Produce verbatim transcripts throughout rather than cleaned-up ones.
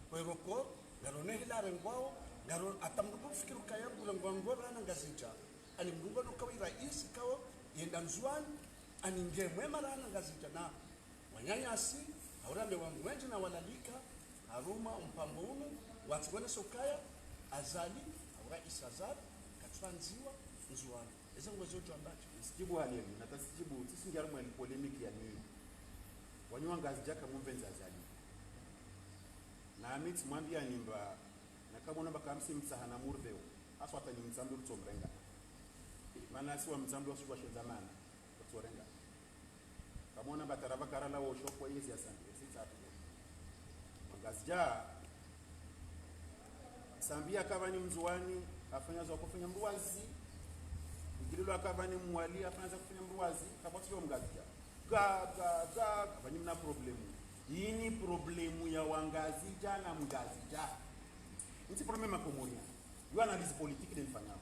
Kwero ko, ngaro ne hila rengwao, ngaro hata mndru kufikiri ukaya mndru rengwa ngo rana Ngazidja. Ani mndru ngo no kawi raisi kao, yenda Ndzuani, ani nge mwema rana Ngazidja na wananyasi, hau rambe wandru wendji na walalika, harumwa ompango unu, watsi wone sokaya, Azali, hau raisi Azali, katsuandziwa, Ndzuani. Eze ngwezo djwambadji. Sijibu halemi, na ta sijibu, tsisingia harumwa ni polémique ya nini. Wanyu wa Ngazidja kamumvendza Azali. Na ami tsimwambia nimba, na kamwona baka msi mtsaha na murveo, aswa hata ni mtsambi utsomrenga. Mana si wa mtsambi wa sujwa shendza mana, utsorenga. Kamwona batara bakara la wosho kwa yezi ya Sambi, esi tsatu. Wa Ngazidja, Sambi yakava ni Mndzuani, afanya zo kufanya Mndruwazi. Ikililwa akava ni Mwali, afanya zo kufanya Mndruwazi, kapvatsi yo Mngazidja. Ga, ga, ga, ga, vanyi mna problemu. Ini problemu ya Wangazidja na Mngazidja. Ntsi problemu ya Makomori. Yo analyse politique de mfanya.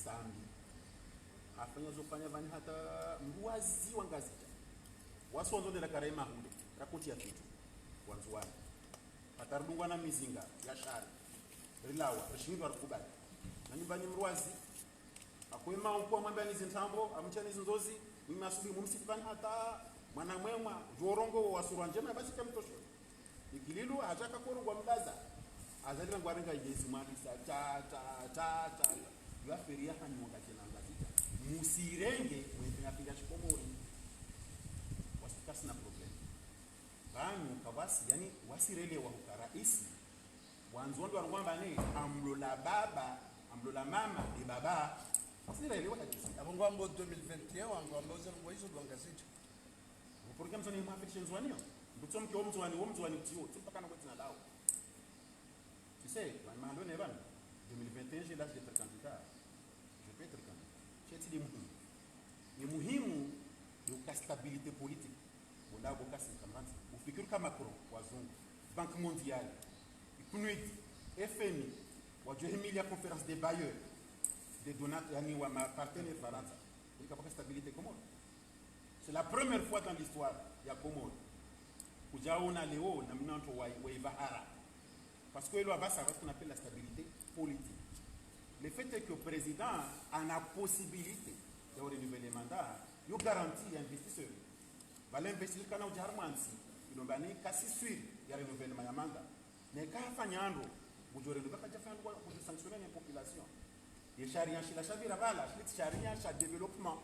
Sambi. Afanya zo fanya vani hata Mndruwazi wa Ngazidja. Wasi wandzo ndela kara ye mahule, rakoti ya fitu. Wandzuwani. Hata ridungwa na mizinga ya shari. Rilawa, rishindwa rikubali. Na nyumba ni Mndruwazi. Akwema ukwa mwamba ni zintrambo, amcha ni zindzozi, mimi asubuhi mumsifani hata mwana mwema, djorongo wa sura ndjema, basi kamtosho. Ikililwa, hadja kakoro ngwa mlaza. Azali ngwa renga yezi mwandisa, ta, ta, ta, ta. Yo affaire ya hanyu Wangazidja na Ngazidja. Musirenge, mwende na pinga shikomori. Wasi kasina problème. Vanyu kavasi, yani, wasirelewa huka raisi. Wandzo ndo warongwa mbane, amlola baba, amlola mama, de baba. Wasirelewa hadisi. Avo ngwambo deux mille vingt et un, wangwambo zero ngwa izo ndo Wangazidja. Vous pourquoi mzoni mwa fiti Ndzuani yo? Mbutso mke wo Mndzuani, wo Mndzuani utiyo, tsi mpaka na kweti na lao. Tu sais, wa mando ne bana, deux mille vingt et un, j'ai l'âge d'être candidat. Je peux être candidat. Shetsi de muhimu. Ni muhimu, yo ka stabilité politique. Bonda bo kasi kamrantsi. Ufikiri ka Macron, wazungu. Banque mondiale. I PNUD, F M I, wadjo himilia conférence des bailleurs, des donateurs, yani wa ma partenaires Farantsa. Ika paka stabilité Comores. C'est la première fois dans l'histoire ya Comores. Kudjaona leo na mna ntru wa, wa ivahara. Parce que là-bas, ça va ce qu'on appelle la stabilité politique. Le fait est que le président a la possibilité de renouveler le mandat, il garantit à l'investisseur. Va l'investisseur kana udja harumwa ntsi, il est kasi sûr ya renouvellement ya mandat. Ne kafanya ndro, udjo renouveler, kadja fanya ndro, udjo sanctionner une population. Ye sharia shila shavira vala, shili sharia sha développement.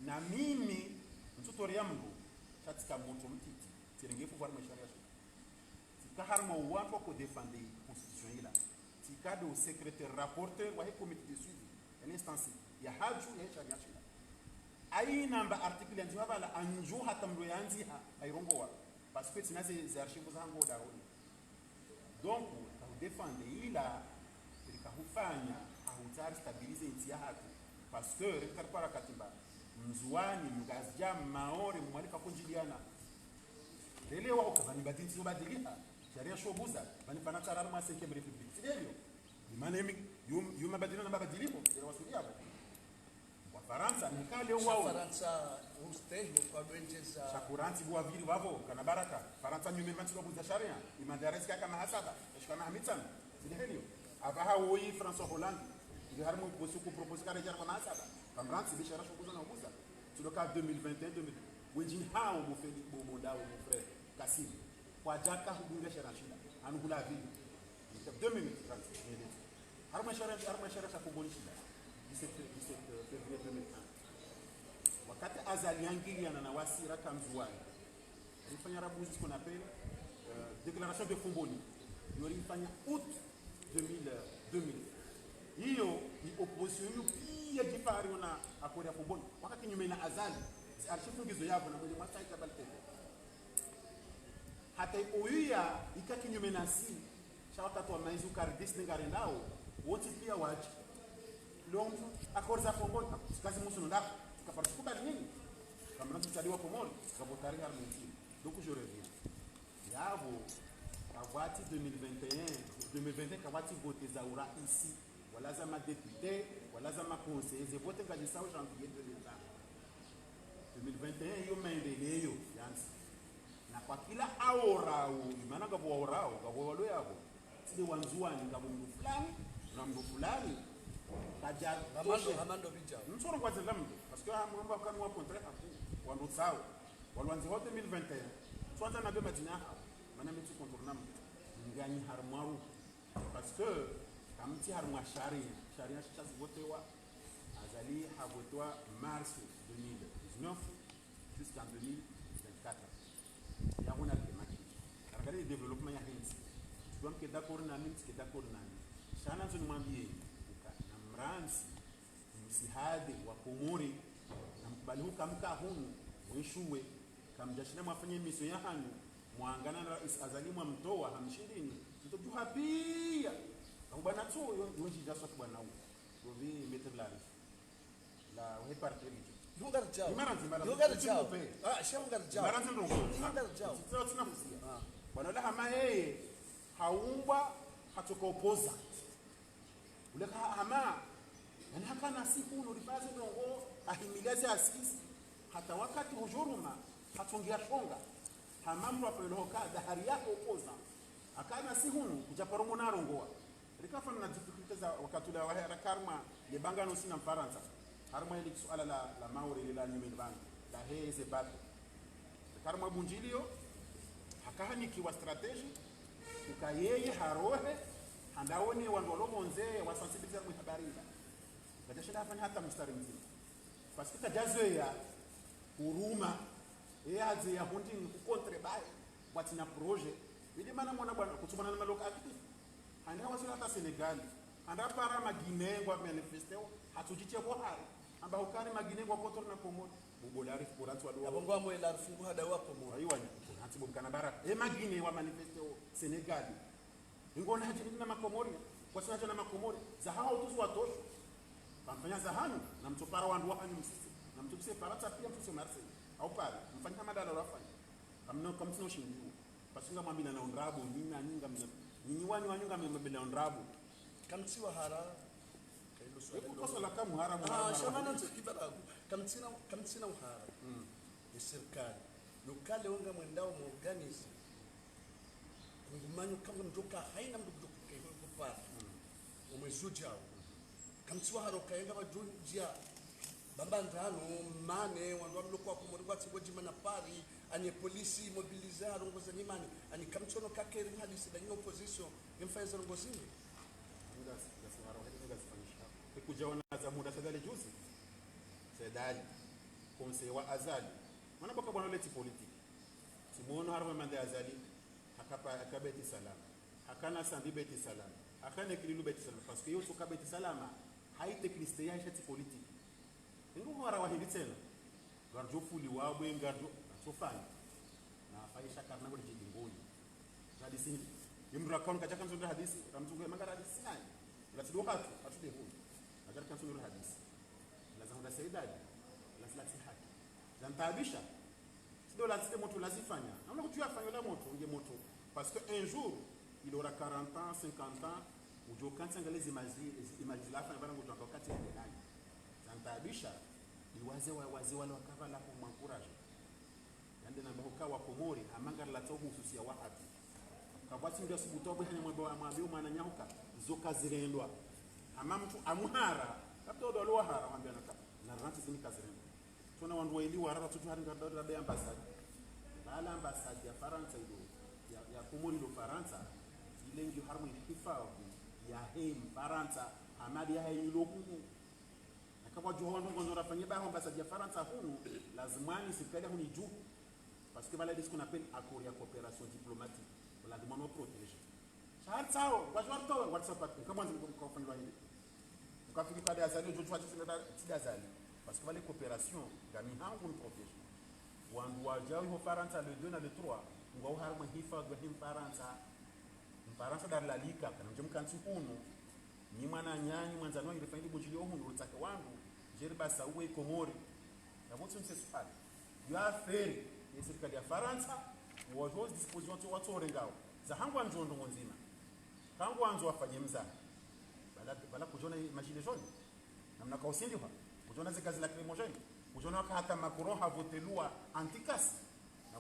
Na mimi, ntsutsoria mndru, sha tsika mndru mtiti, tsirenge pouvoir mwe sharia shila. Tsika harumwa wandru wako défendre constitution ila. Tsika ndo secrétaire rapporteur wa he comité de suivi, ya instance ya hadju ya sharia shila. Ayi namba article yandziha vala, andju hata mndru yandziha, ayirongowa. Parce que tsina ze, ze archives zahangu dahoni. Donc, ka hudéfendre ila, ili ka hufanya, ha hutsaha ristabiliser ntsi yahatru. Parce que, reka ripara katimba, Mndzuwani, Mngazidja, Maore, Mwali kakondjiliana. Relewa uka vani badili ntsi zo badiliha. Sharia sho buza, vani Farantsa rari mwa cinquième république. Tsi leo. Ni mana emi, yum, yuma badili na mabadiliho, ila wasuli yapvo. Wafarantsa, nikale wao. Sha Farantsa, ustehi, kwa lwendjeza. Sha kurantsi buwa vili wavo, kana baraka. Farantsa nyume mantsi wabuza sharia, imanda ya raisi kaka maha saba, eshi kama maha mitsanu, zile helio. Apvaha woyi François Hollande, nge harumwa bosi ku propose kare jara kwa maha saba. Kamrantsi, be sharia sho buza na ubuza. Tuloka deux mille vingt et un, deux mille, wendjini hao mufeli, bo, bo ndawo, mon frère, Kassim. Kwadjaka hudunga sharia shila, anu hula vili. Deux minutes, trente minutes. Harumwa sharia, harumwa sharia sha Fomboni shila. Dix-sept, dix-sept février deux mille un. Wakati Azali yangiliana na wasi raka Ndzuwani. Rifanya rabuzi ce qu'on appelle, euh, déclaration de Fomboni. Yo rifanya août deux mille, euh, deux mille. Iyo, ni opposition yo piya djipari ona accord ya Fomboni. Waka kinyume na Azali. Zi archives ngizo yapvo na mwele mwasa ita baltete. Hata oyu ya ika kinyume nasi, sha wakati wa maizu karidisi nengarendao, wontsi piya wadji. Leo mndru, accord za Fomboni, kazi musu nondako, kafaru kubali nini? Kamrantsi tsaliwa Komori, kavotari harumwa ntsi. Donc je reviens. Yapvo, kavwatsi deux mille vingt et un, deux mille vingt et un kavwatsi vote za uraisi, wala za madéputé, wala za maconseillers, ze vote ngazisao janvier deux mille vingt. Deux mille vingt et un, iyo maendeleo, yantsi. Na kwa kila aorao, imana ngapvo waorao, ngapvo walo yapvo. Tsi nde Wandzuwani, ngapvo mndru fulani, na mndru fulani. Kadja, Ngamando, ngamando pvidjao. Mtsoro kwa zenda mndru. Parce que ha mwamba kanu wa contre haku, wandru tsawo. Walwandzi ho deux mille vingt et un. Tswandza na be madina hawo. Mana mi tsi contre na mndru. Nganyi harumwa ru. Parce que, kamtsi harumwa sharia. Sharia shitsa zivotewa. Azali havotewa mars deux mille dix-neuf jusqu'en deux mille vingt-quatre. Yahuna ke maki. Karangale développement ya hentsi. Tsidwa mke d'accord nami, mtsike d'accord nami. Sha nandzo nimwambie, uka, na mrantsi, msihade wa Komori, na mkubali huka mka hunu, mweshuwe, kamdjashinda mwafanye mission ya hanyu, mwangana na Rais Azali mwamtowa, hamshindini, mtodjuha pia. Au bwana tso, yo, yo ndjidja swa bwana u. Yo vi maître la, la, we parti ridjo. Yunga ridjao. Imara nzi, imara nzi. Yunga ridjao. Utsimupe. Ah, sha yunga ridjao. Imara nzi ndrongo. Yunga ridjao. Utsitsa, utsina kusia. Ah. Bwana ula hama yeye, haumbwa, hatsoka opposant. Ule ka hama, yani hakana siku no ripaze ndrongo, ahimiliaze asisi, hata wakati hujoruma, hatsongia shonga. Hama mndru apelo ka, dahari yako opposant. Hakana siku no, kudja paro mona rongoa. Rikafana na difficulté za wakati ula wahe, rakarma, ye banga no sina Mfarantsa. Harumwa ili suala la, la Maore, lila nyumeni banga. La heze bato. Karumwa bundjilio, hakahanikiwa stratégie, uka yeye harohe, handaone wandru walo pvondze, wasensibiliser mwe habari ila. Kadjashinda hafanya hata mstari mdzima. Parce que kadjazoea, huruma, yeye hadze ya hundini ku contre baye, watsina projet. Ili mana mwana bwana, kutsumana na maloka actif. Handa hawasila hata Sénégal. Handa para ma Guinéen ngwa manifesté wo. Hatsudjitse bo hari. Amba hukani ma Guinéen ngwa contre na Komori. Bubo la rif kurantswa do. Abo ngwa mwe la rif ngu hada wa Komori. Ayiwa ni kuranti bo mkana bara. E ma Guinéen wa manifesté wo Sénégal. Ingo na hadjini na ma Komori. Kwasina hadja na ma Komori. Za haha utuzu wa tosho. Kamfanya za hanu. Na mtsopara wandru wa hanyu msisi. Na mtsopise Farantsa pia mtsopise Marseille. Au Paris. Mfanya madala wafanya. Kamno, kamtsino shindiwo. Parce que ngamwambilana ondrabo, nyinyi na nyinyi ngamna. Nyinyi wanyu wanyu ngamwambilana ondrabo. Kamtsi wahara. Kailo swala. Eku kosa la kamuhara, muhara, ah, muhara. Sha mana ntso kibaragu. Kamtsina, kamtsina uhara. Mm. Ye sirikali. Lokale wanga mwendao mu organiser. Kungumanyo kama mdjoka haina mndru kudjoka kwa kupara. Mm. Omwezi udjao. Kamtsi wahara uka yenga pvadjondjia. Bamba ndrano, mane, wandru wa mloko wa Komori, watsi wadjima na Paris, anye polisi, mobilisé, harongoza nyimane, ani kamtsono kakeri mhadisi, da nyinyi opposition, ngemfanya ze rongozi nyi. Ngasi, ngasi hara, ngasi fanyisha. Ikudja wana za muda Said Ali juzi. Said Ali. Conseiller wa Azali. Mwana boka bwana leti politique. Tsi mwono harumwa mande Azali, hakapa, haka Beit Salam. Hakana Sambi Beit Salam. Hakana Ikililu Beit Salam. Parce que yo tsoka Beit Salam, hayi technicité ya ishati politique. Ingo hwara wa hindri tsena. Ngardjo fuli wabwe, ngardjo, ngardjo fanya. Na fanya sha karina ngoli djedi ngoni. Hadisi hindri. Ye mndru akaona kadjaka nzo nda hadisi, ramzungu ye manga hadisi nayi. Latsi do hatu, hatu de hulu. Kadjaka nzo nda hadisi. Lazima nda Said Ali. Latsi, latsi haki. Zantaabisha. Tsi do la tsi de motro lazifanya. Namna kutsu yafanya la motro, nge motro. Parce que un jour, il aura quarante ans, cinquante ans, udjo kantsi angalia ze images, ze images zila fanya bana ngudjo amba wakati ya nani. Zantaabisha, ni wazee wa, wazee wale wakapvala ku m'encourager. Yande namba huka wa Komori, hama ngari latsa uhususia wa hatu. Kapvatsi mndru asubutu abwe hanya mwambe wa, mwambe mwananya huka, zo kazirendwa. Hama mndru amuhara, kapvatsi ndo walo wahara, wambe anaka, na rantsi zini kazirendwa. Tsona wandru waili wararu tsutsu hari ngari rabe ambassade. Bala ambassade ya Farantsa ilo, ya, ya Komori ilo Farantsa, ile ngiyo harumwa hifadhwi yahe Mfarantsa, hama nde yahe ilo hunu. Naka pvwadjuha wandru ngwandzo rafanye baho ambassade ya Farantsa hunu, lazima ni sirikali hunu idjuhu. Parce que pvala nde ce qu'on appelle accord ya coopération diplomatique. Lazima no protéger. Sha hari tsawo, ngwadjo waritowa, ngwadjo sapati, nkamwandzi mko, mkafanyilwa hindri. Mkafikiri ka nde Azali, udjo tsuwa tsi nda, tsi nda Azali. Parce que pvale coopération, ngami hangu ni protéger. Wandru wadjao iho Farantsa le deux na le trois, ngwao harumwa hifadhwi yahe Mfarantsa. Mfarantsa ndarilalika, kana mdje mkantsi hunu. Nyi mwananyanyu, mwandzani wanyu, rifanye bundjilio hunu, ritsake wandru, djeri basa uwe Komori. Yapvo tsi mse suala. Yo affaire, ye sirikali ya Farantsa, wadjo disposition tso watso rengao. Za hangu wandzo ndrongo ndzima. Hangu wandzo wafanye mzaha. Pvala, pvala kudjona ma gilets jaunes. Namna ka usindihwa. Kudjona ze gaz lacrymogène. Kudjona waka hata Macron ha voté loi anti-casse. Na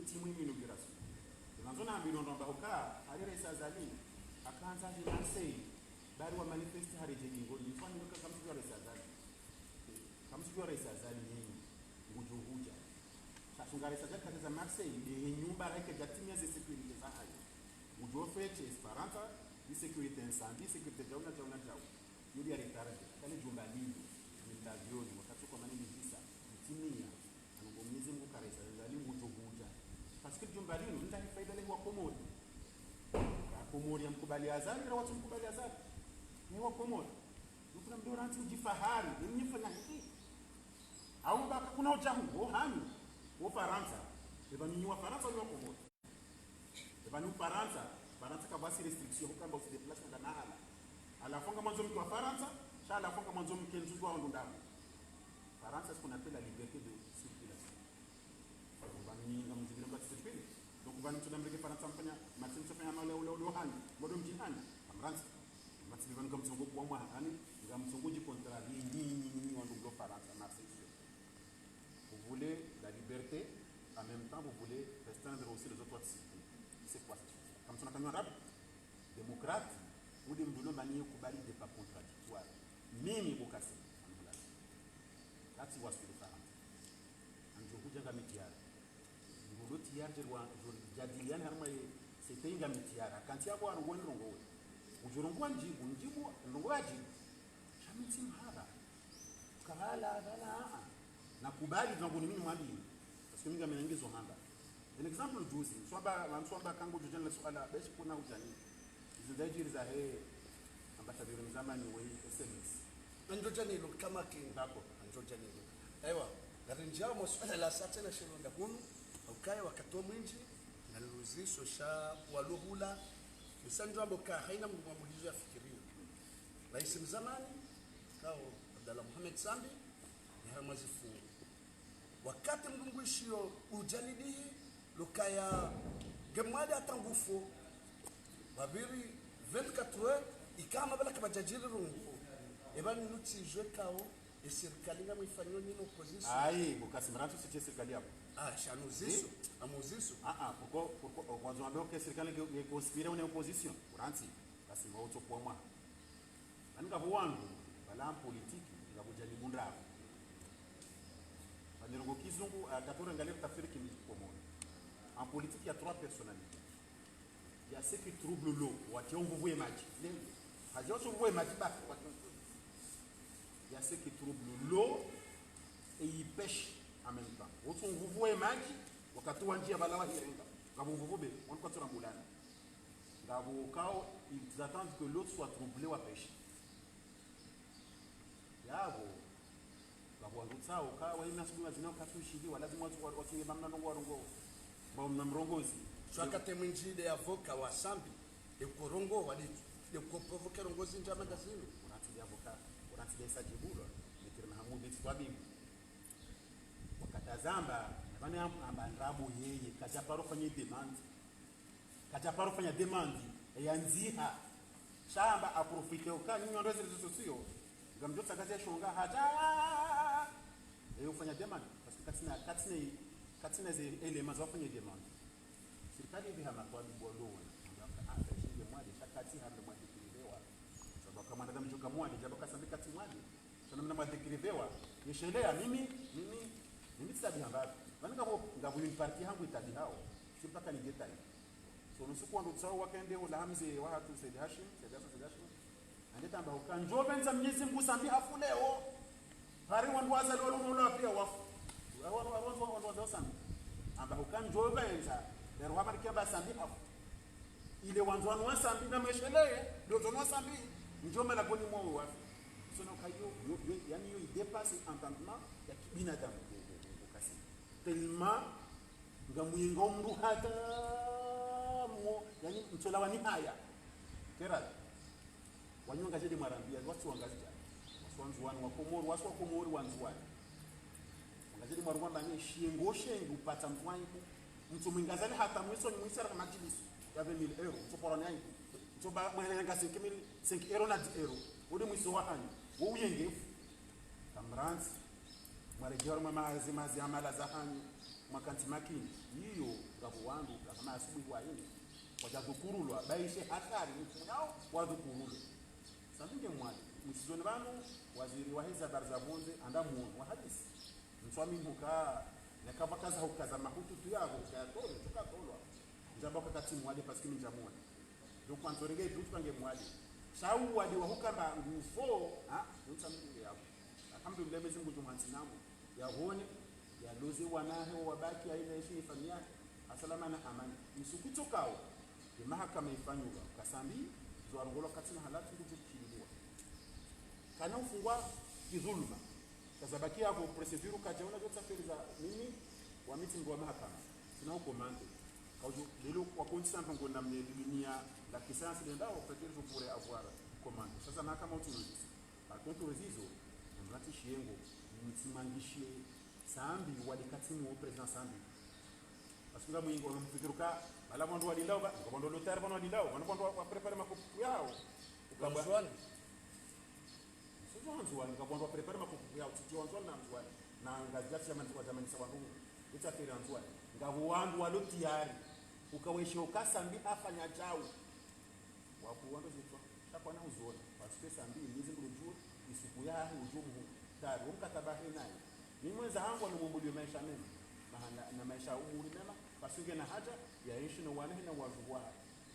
Iyo timu inu inauguration. Ngandzo nambe inu ndo amba huka, hari Rais Azali, hakandza aje Marseille, bari wa manifeste hari je Dingoni, mfano ndo ka kamsujua Rais Azali. Kamsujua Rais Azali nyinyi, ngudjo hudja. Sha shunga Rais Azali kateza Marseille, de he nyumba raike dja timia ze sécurité za hayo. Ngudjo feche, Farantsa, ni sécurité nsambi, sécurité djauna, djauna, djau. Yudi ya retardé, kale djumba lilo, ni mdavioni, wakati kwa mani ni visa, mtimia, anungo Mwenyezi Mungu ka Rais Azali ngudjo hudja. Parce que djumba lilo, nda ni faida le wa Komori. Wa Komori ya mkubali Azali, ra watsu mkubali Azali. Ni wa Komori. Nukuna mdo rantsi udjifahari, ni mnyi fanya hiki. Au baka kuna udja hu, wo hanyu, wo Farantsa. Eba ninyi wa Farantsa, ni wa Komori. Eba ni Farantsa, Farantsa kabasi restriction, hukamba usi déplace na mahala. Halafu ngamwandzo mke wa Farantsa, sha halafu ngamwandzo mke nzuzu wa wandru ndamu. Farantsa, ce qu'on appelle la liberté de circulation. Pvanu nyinyi ngamzingire mba circuler. Donc, pvanu mtsu namreke Farantsa mfanya, matsi mtsu fanya male ule ule hani, modo mdji hani, amrantsa. Matsi pvanu ngamtsongo kuwa mwa hani, ngamtsongo dji contrarier, nyinyi, nyinyi, nyinyi, wandru mlo Farantsa, Marseille, sûr. Vous voulez la liberté, en même temps, vous voulez restreindre aussi les autres droits civils. C'est quoi cette chose? Kamtsuna kanywa rabu? Démocrate, ou des mdoulo mani kubali des pas contradictoires. Mimi bokase, anulala. Kati waswili Farantsa. Anjo hudja ngami tiyari. Ngolo tiyari je rwa, jo jadiliani harumwa ye, c'était ngami tiyari. Akanti yabo arongowe ndrongowe. Ujo rongowa ndjibu, ndjibu, ndrongowe adjibu. Sha mi ntsi mhaba. Kabala, bala, aa. Nakubali zangu ni mimi mwambi. Parce que mi ngami nangizo hamba. Un exemple juzi, nswamba, nswamba kangu jujana la suala, beshi kuna ujani. Izi ndajiri za he, ambassadeur mzamani we S M S. Anjo jani lo kama king. D'accord. Anjo jani lo. Ewa, ngarinjia mwa suala la sate na shilonda hunu, ukaya wakati wa mwinji, na luzi sosha walohula, misanjo ambo ka haina mngu wa muhizo ya fikirio. Raisi mzamani, kao Abdallah Mohamed Sambi, ni harumwa zifungu. Wakati mdungu ishiyo ujalidihi, lokaya ngemwali hata ngufo, waviri Vingt-quatre heures, ikao pvala kapvadjadjiri rungu. Eba ninu tsidjuwa ikao, e sirikali ngamwifanyo nyi no opposition. Ayi, bo Kassim, rantsi sitsi sirikali yapvo. Ah, sha nuziso, amuziso. Ah, ah, pourquoi, pourquoi, o, wandzo wambe ke sirikali nge, nge conspire une opposition. Rantsi, Kassim, wa utso kwa mwa. Ani ngapvo wandru, pvala en politique, ngapvo djanibu ndraru. Pvanirongo kizungu, ah, katura ngale tafsiri kimkomori. En politique, il y a trois personnalités. Il y a ceux qui troublent l'eau, watsi unvuvua madji. Leo, hazi watsi unvuvua madji ba, watsi unvuvua. Il y a ceux qui troublent l'eau et ils pêchent en même temps. Watsi unvuvua madji, wakati wandjia pvala wahirenga. Ngapvo unvuvu be, wanu kwatsu rambulana. Ngapvo kao, ils attendent que l'eau soit troublée wa pêche. Yapvo, ngapvo wandru tsao, ka wahina suku ngazina katsu shili, wa lazima watsu, wa, watsunge mamna ndrongo warongo. Mba mna mrongozi. Sha wakati mwindji nde avocat wa Sambi, nde korongoa, nde, nde koprovoquer rongozi ndja magazini. Unatsi nde avocat, unatsi nde sa djibulwa, Maître Mahamoud, nde tsi twabibu. Wakati azamba, na pvanu am-, amba ndrabo yeye, kadja paro fanya demande. Kadja paro fanya demande, yandziha. Sha amba aprofite uka, nyinyi wandru wa réseaux sociaux, ngamdjo tsangazia shonga, hata. Eyo ufanya demande, parce que katsina, katsina, katsina ze éléments za ufanya demande. Sirikali ipviha matwabibu ndo wona. Amba, ah, sha shinde Mwali, sha katsi hande Mwali kililewa. Sababu kamwe nda kamdjo ka Mwali, djaba ka Sambi katsi Mwali. Sha namna mwa décrire wa, yeshelea, mimi, mimi, mimi tsi tabiha mbapvi. Pvanu ngapvo, ngapvo une partie hangu itabihao. Tsi mpaka ni détail. So, no suku wandru tsao wakende ola ha mze wahatru Said Hashim, Said Hassan, Said Hashim. Ande tamba uka ndjo pvendza Mnyezi Mngu Sambi hafu leo. Hari wandru wazalwa walo nola pia wafu. Wandru, wandru, wandru, wandru wazalwa Sambi. Amba uka ndjo pvendza, lero hama nikemba Sambi hafu. Ile wandzwani wa Sambi na mwesheleye, ndo wandzwani wa Sambi, ndjo malagoni mwawe wafi. Sona uka yo, yo, yo, yani yo idépasse entendement ya kibinadamu, yo, yo, yo, yo, Kassim. Tellement, ngamwinga omndru hata mo, yani, mtsola wani haya. Kera. Wanyu Wangazidja mwarambia, wasi Wangazidja. Wasi Wandzuwani, Wakomori, wasi Wakomori, Wandzuwani. Wangazidja mwarambia ni shiyengo, shiyengo, upatsa mndru wa iku. Mtso mwingazani hata mwiso ni mwisara na madjilisi ya vingt mille euros. Mtso pora ni iku. Mtso ba mwenga cinq mille, cinq euros na dix euros. Ode mwiso wahanyu. Wo uyengefu. Kamrandzi. Mwaredjewa mwa mazi, mazi amala zahanyu. Mwakantsi makini. Iyo, ngapvo wandru, ngapvo ma asubuhi wa ini. Wadja dhukurulwa, baishe hatwari, mfumo yao, wadhukurulwe. Sambi nge Mwali, mwisizoni pvanu, waziri wahe ze habari za pvondze, anda mwono, wahadisi. Mtsu wa mi mhuka, nakapvakaza hukaza mahututu yapvo, ukaya tolwa, tsuka tolwa. Ndjamba uka katsi Mwali, parce que mi ndja Mwali. Donc, wandzo renge idutu pange Mwali. Sha uwadi wa hukamba ngufo, ha? Untsa mdunge yapvo. Alhamdulillah, Mwenyezi Mungu djumwantsi namu. Yahone, yaloze wanahe wabaki, haina eshi ni famiya, ha salama na amani. Isuku tsokao, ye mahakama ifanyulwa, ka Sambi, zo arongolwa katsina halali ngudjo kiliwa. Kana ufungwa kidhuluma. Kazabaki yapvo procédure kadjaona zo tsaferi za mimi, wa miti mbo wa mahakama. Sina ukomande. Kaudjo, lelo wakontsi samba ngo namne dunia la kisasi lenda, au peut-être je pourrais avoir commande. Sasa mahakama utsi nuzisa. Par contre, zizo, namlatsi shiyengo, mtsi mangishiye Sambi, wali katsi ni wo président Sambi. Parce que ngamwingo, ngamfikiri uka, pvala wandru walindao, ba, ngapvo wandru lotari, pvanu walindao, pvanu wandru wa, wa préparer makopu yao. Ukamba Wandzuwani. Sio Wandzuwani, ngapvo wandru wa préparer makopu yao, tsi Wandzuwani na Wandzuwani. Na Ngazidja tsi jamani, wa jamani sa wandru. Itsa kere Wandzuwani. Ngapvo wandru walo tayari. Ukaweshe uka Sambi hafanya djau. Wakuu wandru zitwa, sha kwana huziona, parce que Sambi, Mwenyezi Mungu udjuwa, isuku yahe udjuwa muhu, tayari, wo mkataba he naye. Mi mwendza hangu wanu mumbuliwe maesha mema, mahana, na maesha umuri mema, parce que ngena haja, ya enshi no wana he na wadjuwa.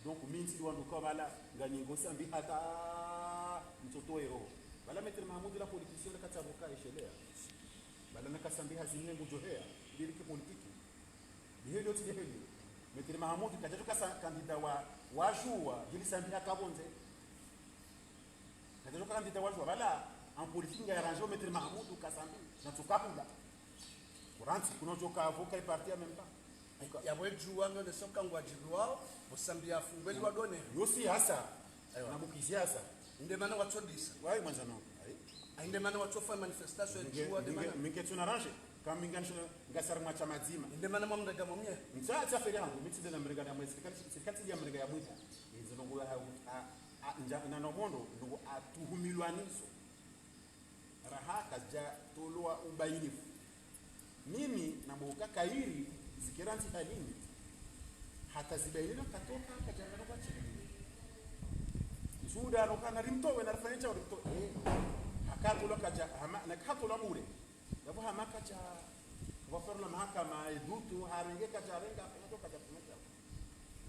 Donc, mi ntsi wandru kwa pvala, nganyengo Sambi hata mtoto ero. Pvala Maître Mahamoud la politicien, la katsa avocat eshelea. Pvala na ka Sambi hazine ngudjo heya, ndiri ki politique. Diheli otsi diheli. Maître Mahamoud, kadjadjo ka sa candidat wa, wa juwa, djili Sambi haka pvondze. Kadjadjo ka candidat wa juwa, pvala, en politique, nga arrangé Maître Mahamoud, ka Sambi, na tsuka hula. Kurantsi, kuna udjo ka avocat e parti en même temps. Uka- Yapvo e juwa, ngone soka ngwadjilwao, bo Sambi ya fungwe liwa done. Yo siyasa. Ewa. Na buki siyasa. Inde mana watsodisa. Wayi mwandzani. Ayi. Inde mana watsofa manifestation ya Minge, juwa, inde minge, mana. Minge tsuna arrangé. Ka minge ngasara mwa shama dzima. Inde mana mwamrega mwamye. Ntsa, tsa feri hangu, mi tsi nde namrega na mwe, sirikali, sirikali ya mrega ya mwita. Inze nongo ya hau, a, A, ndja, na no mondo, ndrongo atuhumilwa nizo. Raha kadja tolwa ubayinifu. Mimi, na mwoka kayiri, zikera ntsi halini. Hata zibayinilwa katoka, kadja ngano kwa chini. Zuda, no kana rimtowe, na rifanye sha rimtowe. Eh, hakatolwa kadja, hama, na katolwa bure. Yapvo hama kadja, wafarula mahakama, edutu, harenge kadja, renga, kadja, kadja, kadja.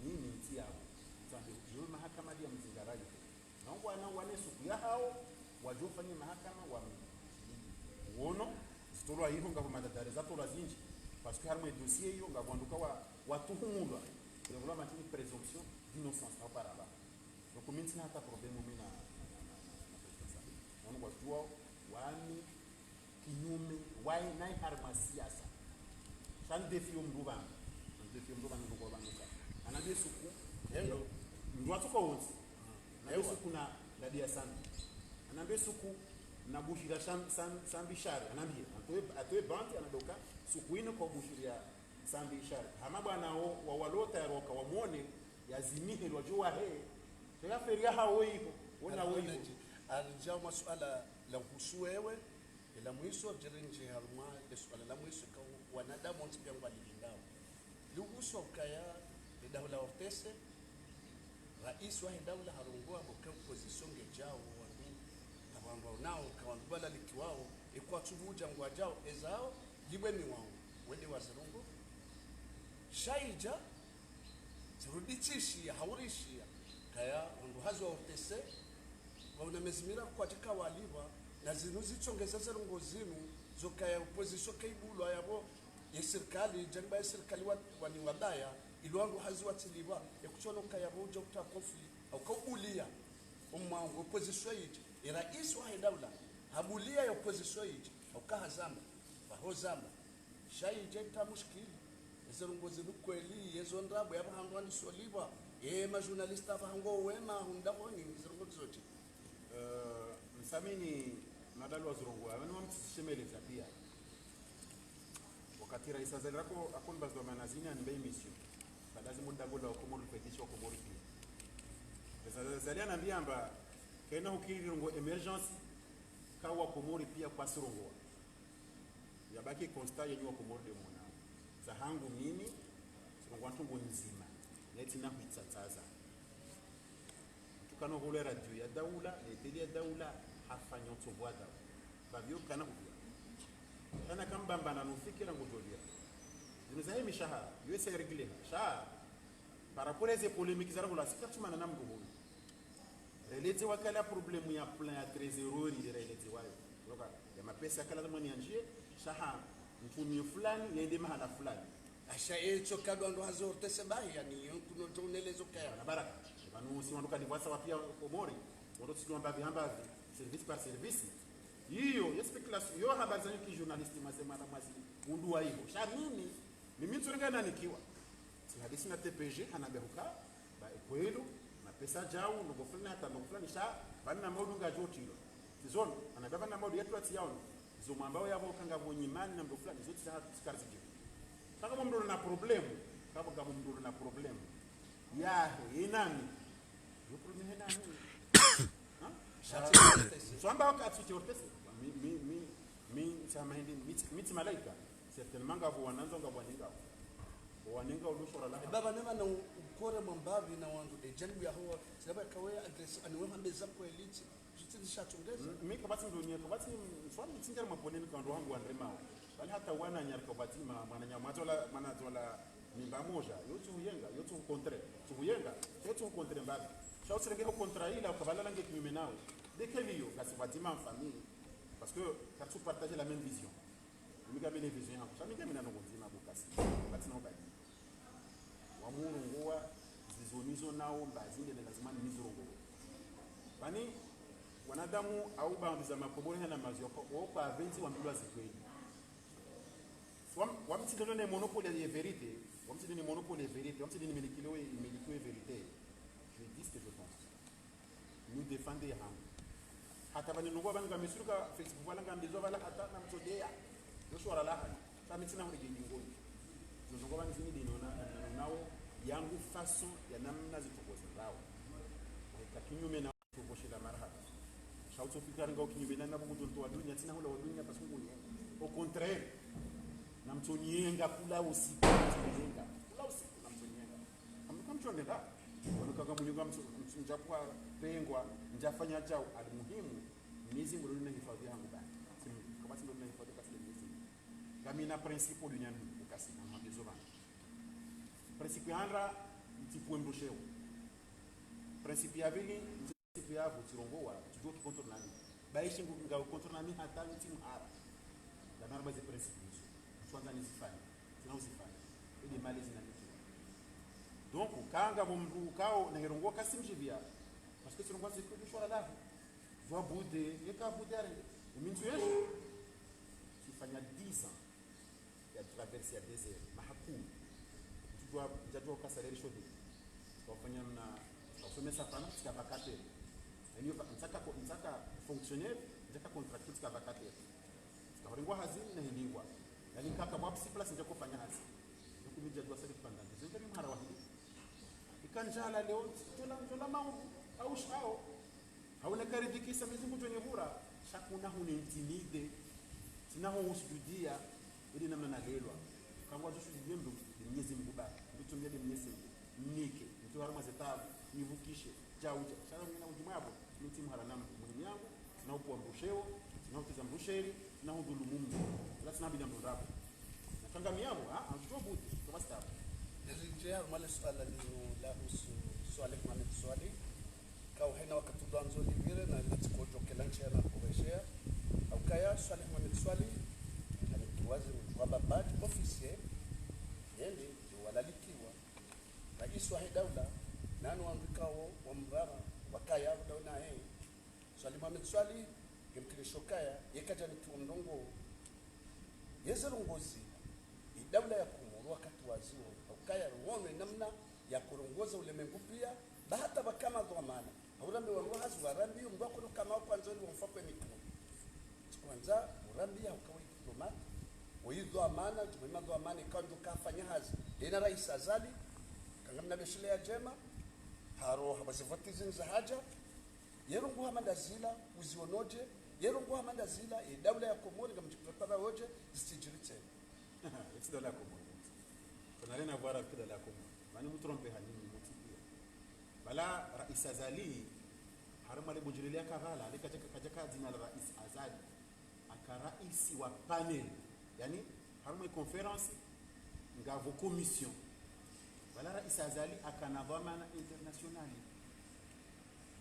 Mimi, ntsi yapvo. Tsambe, yo mahakama ndiya mzinga rayo. Nongo wana wane suku yahawo, wadjofanya mahakama wa mi-, wono, zitolwa iho ngapvo madadari zatolwa zindji, parce que harimwa dossier iyo ngapvo wandru ka wa, watuhumulwa, nge pvolwa mantini présomption d'innocence, hau paraba. Donc, mi ntsina hata problème mi na, na, na, na, na président Sambi. Wono ngwadjuwao, wami, kinyume, waye naye harimwa siasa. Sha ndefio mndru pvanu. Ndefio mndru pvanu, ndrongo pvanu ka. Anambiye suku. Hello. Mndru watsoka wontsi. Anambiye suku na ndadi ya Sambi. Anambiye suku na bushira Sam-, Sam-, Sambi shari. Anambiye, atowe, atowe banti, anadoka. Suku inu kwa bushira Sambi shari. Hama bwana wo, wa walota ya roka, wamwone, yazimihe lwa djuwa he. Sha ya feria hawo iho. Wona wo iho. Alidja masuala la uhusu wewe. Ela mwiso, djeri ndje harumwa, le suala la mwiso ka wanadamu wontsi piya ngwalilindao. Lihusu ukaya, le daula la O R T C, raisi wahe daula harongoa pvo ka opposition ngedjao, wandru, na wandru nao, ka wandru walalikiwao, e kwatsu pvudja ngwadjao, ezao, libwe miwango, wende wazirongoe. Sha idja, zirudi tsishiya, haurishiya, kaya, wandru hazi wa O R T C, wauna mezi miraru kwadjika walipvwa, na zinu zitsongeza zirongoa zinu, zo kaya opposition kaibulwa yapvo, ye sirikali, djaniba ye sirikali wa, wani wabaya, ilo wandru hazi watsilipvwa, ye kutsono kaya pvo udja uta conflit, au kaubuliya, omwango, opposition idje, e raisi wahe daula, habuliya ye opposition idje, au kahazamba, pvaho zamba. Sha idje ita mushkili. Eze ndrongo zinu kweli, yezo ndrabo, yapvo handru wandisa ulipvwa, ye ma journaliste apvaha ngo wema, hundra honi, eze ndrongo zotsi. Eh, msamini madalwa zirongoa, apvanu wamtsishemeleza piya. Wakati raisi Azali rako, akoni bazwa manazini, animbe émission. Badazi munda gola wa Komori, kwekisha wa Komori piya. Raisi Azali anambiya amba, kayina hukiri rongoa émergence, ka wa Komori piya kwasirongoa. Yabaki constat yenyu wa Komori nde mwonao. Za hangu mimi, zirongoa ntrongo ndzima, netsina huitsatsaza. Mndru kana hule radio ya daula, ne télé ya daula, hafanya utsovu wa daula. Pvapvo kana hupvia. Kana kambamba na nufikira ngudjolira. Zinu zahe mishahara, yo esa iréglé. Sha, par rapport à eze polémique za raho la sika tsumana na mndru hunu. Releze wakala problème ya plan ya trésor, releze wayo. Loka, ya mapesa kala zamani yandjiye, sha ha, mfumio fulani, yende mahala fulani. Asha etso kadwa ndo hazi O R T C bahi, yani, yo kuno djo unelezo kaya. Na baraka. Pvanu si wandru kani vwasa wapia Komori, wandru tsidwa mbapvi ha mbapvi, service par service. Iyo, ye spéculation, yo habari zanyu ki journaliste mwaze mwana mwazi, undru wa iho. Sha mimi, mimi ntsurenga nanikiwa. Tsi hadisi na T P G, hana behuka, ba ekwelu, mapesa djau, ndrongo fulani hata ndrongo fulani, sha, pvanu na maudu ngayotrilwa. Tsi zono, anabia pvanu na maudu yatrilwa tsi yaono. Izo mwambao yapvo ka ngapvo nyimani na mndru fulani, izo tsi za hatru tsi karizidjiri. Sha kapvo mndru na problème, kapvo ngapvo mndru na problème. Yahe, ye nani? Yo problème he nani? Ha? Sha tsi O R T C. Swamba wakati tsi O R T C. Mi, mi, mi, mi, tsi hama hindri, mi tsi, mi tsi malaika. Certainement ngapvo wanandzo ngapvo wanenga. Wanenga ulu shora la. E baba, nema na u-, ukore mwambapvi na wandru, e djanibu ya huwa, saba kawe agresi, ani we hambeza kweli tsi, tsi nishatongeza. Mm, mi kapvatsi mndru nye, kapvatsi, mfano mtsinjari mwa polémique wandru wangu wandremao. Bali hata wana nyari kapvatsi ma, mwana nya, mwana dzola, mwana dzola, mimba moja, yo tsi huyenga, yo tsi hukontre, tsi huyenga, yo tsi hukontre mbapvi. Sha utsirenge hukontre ila, ukapvala lange kinyume nawe. Ndeke liyo, ngasi pvadzima en famille. Parce que, karitsu partager la même vision. Mimi ngamina vision yangu. Sha mi ngamina ndrongo ndzima bo kasi. Katsina ubali. Wamurongoa, zizo nizo nao, mba zinde ne lazima nizirongoe. Pvani, wanadamu, au baadhwi za makomori hana maziwa kwa, kwa, kwa avenzi wambilwa zikweli. Wam-, wamtsi ndo ne monopole ya vérité, wamtsi ndo ne monopole ya vérité, wamtsi ndo ne milikiwe, milikiwe vérité. Je dis ce que je pense. Nous défendons ya hangu. Hata pvani nungu pvani ngami suruka Facebook pvala ngambizo pvala hata na mtsodeya. Yo shwara la hali. Sa mi tsina hule geni ngoni. Nungu pvani zini dino na, na, nao yangu façon ya namna zitukoza zao. kinyume na kuvoshela marahaba. Sha utsofikiri ngau kinyume na nabo mdru wa dunia, tsina hula wa dunia, parce que ngunyenga. Au contraire, namtsonyenga kula usiku, namtsonyenga. Kula usiku, namtsonyenga. Amka mtsonela. Wanu kaka mnyonga mtso-, mtso-, ndja kwa pengwa, ndjafanya djau, alimuhimu. Mwenyezi Mungu ndo na hifadhi yangu bani. Simu, kama si ndo na hifadhi kasi Mwenyezi Mungu. Ngamina principe duniani, ukasi, na mabezo bani. Principe ya handra, itipwe mdru sheo. Principe ya pvili, principe ya pvo tsirongowa, tsudjuwa ki contourner mi. Bayishi ngu-, nga contourner mi hata nitsi mhara. Ngamina baze principe izo. Tswanza nizifanye. Tsina uzifanye. Ili mali zina nikiwa. Donc, kanga bo mdru kao na hirongowa kasi mdjibia. Parce que tsirongowa zikwe du shwara lahi. Zwa bude, yeka bude arende. Umintsu yeshi. Tsifanya dix ans ya traverse ya désert, maha kumi. Ndjadjuwa, ndjadjuwa uka salaire chaude. Tsika ufanya mna, tsika usomesa pvanu, tsika vacataire. Yaani, va-, ntsaka ko-, ntsaka fonctionnaire, ntsaka contractuel, tsika vacataire. Tsika hurengwa hazi, na hilingwa. Yaani, nkaka wa psi place, ndjaka ufanya hazi. Nuku mi ndjadjuwa salaire pendant dix ans, ndjaka mi mhara wa hili. Ika ndjala leo, ndjola, ndjola maungu, au shao. Hauna karidhikisa Mwenyezi Mungu djo nivura, sha kuna huni intimidé, tsina ho usujudia, ili namna nalelwa. Kangwadjo sujudia mdru, ndi Mwenyezi Mungu ba, mdru tumia ndi Mwenyezi Mungu, mnike, mtowe harumwa ze tabu, nivukishe, djaudja. Sha ngamina udjumwa yapvo, nitsi mhara na mdru, muhimu yangu, tsina upuwa mdru sheo, tsina uteza mdru sheri, tsina udhulumu mdru. Ila tsina bila mdru ndrabo. Na kanga mi yapvo, ha, ha, ndjo bude, kwa stabu. Nizidje harumwa le suala linu la usu Swalih Mohamed Swalih. Ka uhena wakati ndo andzo livire na nati kodjo kela ntshe na kuheshea. Haukaya Swalih Mohamed Swalih, hanikiwa zi kwamba badge officiel, yende, ndio walalikiwa. Raisi wa he daula, nanu wandru kao wa mrara, wakaya, daula he. Swalih Mohamed Swalih, ngemkinisho kaya, yeka djanikiwa mrongo. Yeze rongozi, i daula ya Komoro wakati waziwo, haukaya ruwono namna ya kurongoza ulemengu pia, ba hata pvaka madhwamana. Haurambe wanu hazi warambi, mdru akono kama wa kwanza wali wamfa kwe mikro. Tsikwanza, urambi ya ukawa diplomate. Oyi dhwamana, djumwe madhwamana, ikao ndjo kafanya hazi. Lena Raisi Azali, kanga mna beshile ya djema, haro, haba zivoti zinu za hadja, yero nguha manda zila, uzionodje, yero nguha manda zila, ye daula ya Komori, ngamdjiprepara wodje, zitsidjiri tsena. Eti daula ya Komori. Kuna lena vwara ki daula ya Komori. Mani mutrompe hanini, mutipia. Bala Raisi Azali, harumwa le bundjilili ya kabala, le kadjaka, kadjaka dzina la Raisi Azali. Aka raisi wa panel. Yaani, harumwa ye conférence, ngapvo commission. Bala Raisi Azali, akana dhwamana international.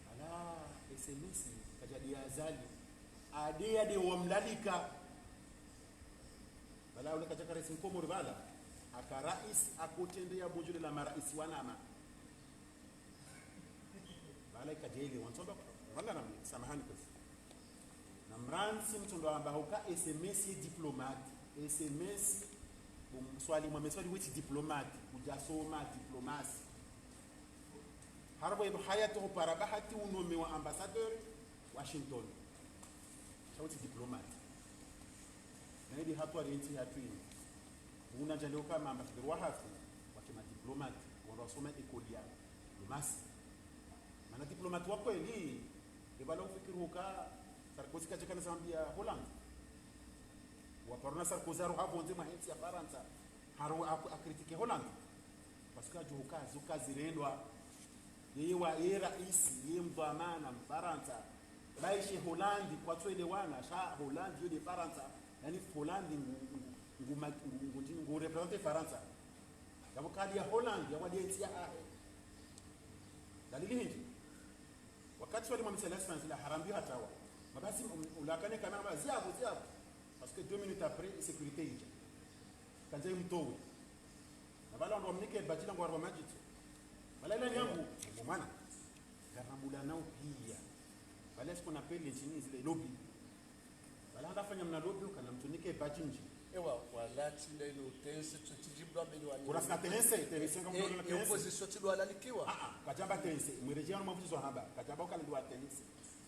Bala S M S, kadjadi ya Azali. Ade yade wamlalika. Bala ule kadjaka raisi mkomori bala. Aka raisi akotrende ya bundjilili la maraisi wanama. Bala ikadjeli, wantsomba, wala na samahani kwezi. Na mrantsi mtsondo amba huka S M S ye diplomate. S M S, bo Swalih Mohamed Swalih wetsi diplomate, udja soma diplomasi. Harumwa ilo hayati hupara bahati unomewa ambassadeur Washington. Sha wetsi diplomate. Na ili hatwari yentsi hatru ini. Una djale uka ma ambassadeur wahatru, wake ma diplomate, wandru wasoma école ya diplomasi. Mana diplomate wa kweli, ebala ufikiri uka Sarkozy kadjakana Zambia Hollande. Waparona Sarkozy haro hapvondze mwa hentsi ya Farantsa, haro aku-, akritike Hollande. Parce que adjuha uka zo kazirendwa. Yeye wa, yeye raisi, yeye mdhwamana, Mfarantsa. Baishe Hollande, kwatsuelewana, sha Hollande yo nde Farantsa. Yaani Hollande ngu, ngu, ngu, ma-, ngu, ngu, ngu, ngu représente Farantsa. Yapvo kadi ya Hollande, ya wadi yentsi yahahe. Dalili hindri. Wakati Swalih Mohamed Swalih asifanya zila harambi hatawa. Mabasi, um, ulakane kamera ba, ziyapvo, ziyapvo. Parce que deux minutes après, sécurité idja. Kandza imtowe. Na bala ndo wamnike badge la ngwarwa madjitso. Bala ila nyangu, mwana. Ngarambula nao pia. Bala ce qu'on appelle les Chinese, les lobby. Bala ngafanya mna lobby, ukana mtsunike badge ndji. Ewa, wala tsi nda ino tense, tso tsi djibwa mbeli wa Kurasina tense, tense, nga Eh, mdolo na eh, tense. Opposition tsi ndo walalikiwa. Ah, ah, kadjamba tense. Mwereje ano mavuzo hamba. Kadjamba ukana ndo wa tense.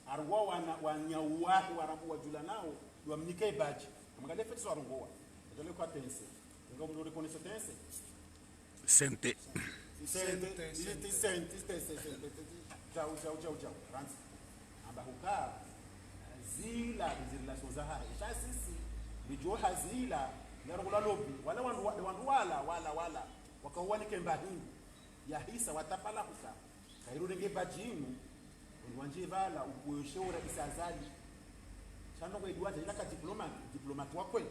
Arwa wana, wanya uwahi, warabu wadjula nao, ndo wamnike badge. Amangale feti zo arongowa. Kadjale kwa tense. Nga mdolo reconnaître tense. Sente. Sente, sente, sente, sente, sente, sente. Udjau, udjau, udjau, udjau. Randzi. Amba huka, zila, izi relations zahahe. Sha sisi, lidjo ha zila, ngarongolwa lobby. Wala wandru wa-, wandru wala, wala, wala. Waka wanike mba hindru. Yahisa, watapala huka. Kayirurenge badji inu, wandru wandji pvala, ukweshe ura isa Azali. Sha ndrongo idjuwa, ila ka diplomate, diplomate wa kweli.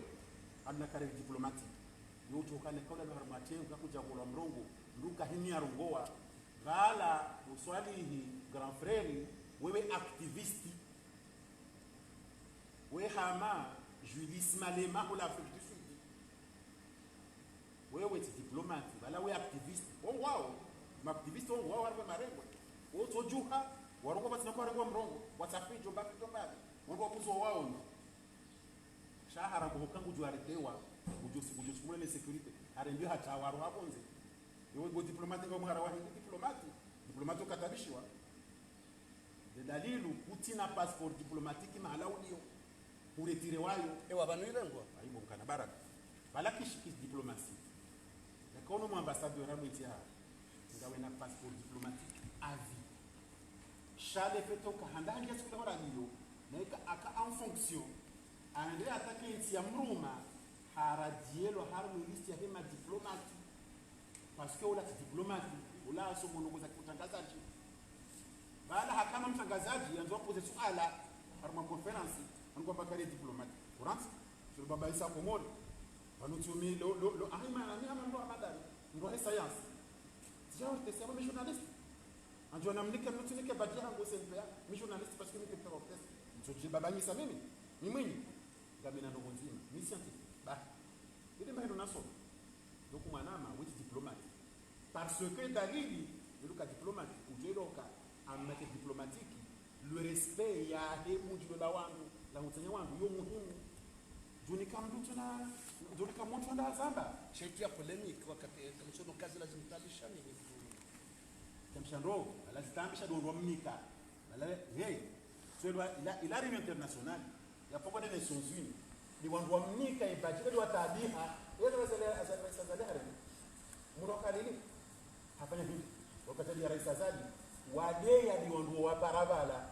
Amna carrière diplomatique. Yo udjo kana kaula no harumwa tsengo, kakudja kolwa mrongoo, mndru kahimi yarongowa. Pvala, bo Swalihi, grand frère, wewe activiste. We hama, Julius Malema, hula Afrique du Sud. Wewe tsi diplomate, pvala we activiste. Wongo wawo, ma activiste wongo wawo, harumwa marengwe. Wo tso djuha, warongowa pvatsina hwarengwa mrongoo, WhatsApp idjo mba, idjo mba. Wongo wakuzo wawo no. Sha hara ngo hoka ngudjo arrêtéwa, ngudjo si-, ngudjo sukumwa ne sécurité. Harendwe hata waro hapvondze. Yo, ngo diplomate nga mhara wa hindri diplomate. Diplomate ukatabishiwa. Nde dalilu, kutsina passeport diplomatique mahala uliyo. Uretire wayo. Ewa, pvanu irengwa. Ayi, bo nkana baraka. Pvala kishi ki diplomatie. Nakaono mwa ambassadeur wa mwinti ha. Ngawe na passeport diplomatique à vie. Sha le fait que handa hangia siku la hora liyo, na ika aka en fonction, aende atake ntsi ya mruma, haradielwa harumwa liste ya hema diplomate. Parce que ula tsi diplomate, ula asomo ndrongo za kiutrangazadji. Pvala hakana mtrangazadji, yandzo apoze suala, harumwa conférence, anukwa bakari diplomate. Kurantsi, sur baba isa Komori. Pvanu tsumi, lo, lo, lo, ahi mana, mi hama ndo amadari, ndo he science. Tija ortesi, aba mi journaliste. Andjo namnike, mtsunike badji hangu S N P A, mi journaliste parce que mi ke ortesi. Ntso djiba banyisa mimi, mi mwinyi. Ngamina ndrongo ndzima, mi scientifique. Ba. Ile mahendo nasoma. Donc mwanama, wetsi diplomate. Parce que dalili, yeluka diplomate, udjo eloka, en matière diplomatique, le respect yahe bundjilo la wandru, la utsanya wandru, yo muhimu. Djunika mndru tsuna, djunika mndru nda zamba. Sha ika polémique, wakati, eh, kamtsono kazi lazima tabisha ni. Tamsha ndo, ala zitambisha ndo ndo mnika. Ala, hey, so ila, ila, ila réunion internationale, ya poko de Nations Unies. Ni wandru wa mnika, ibadjika ni watabiha, ila zale, zale, zale, zale, hareni. Muro kalili, hafanya hivi. Wakati ya Rais Azali, wadeya ni wandru wa barabara.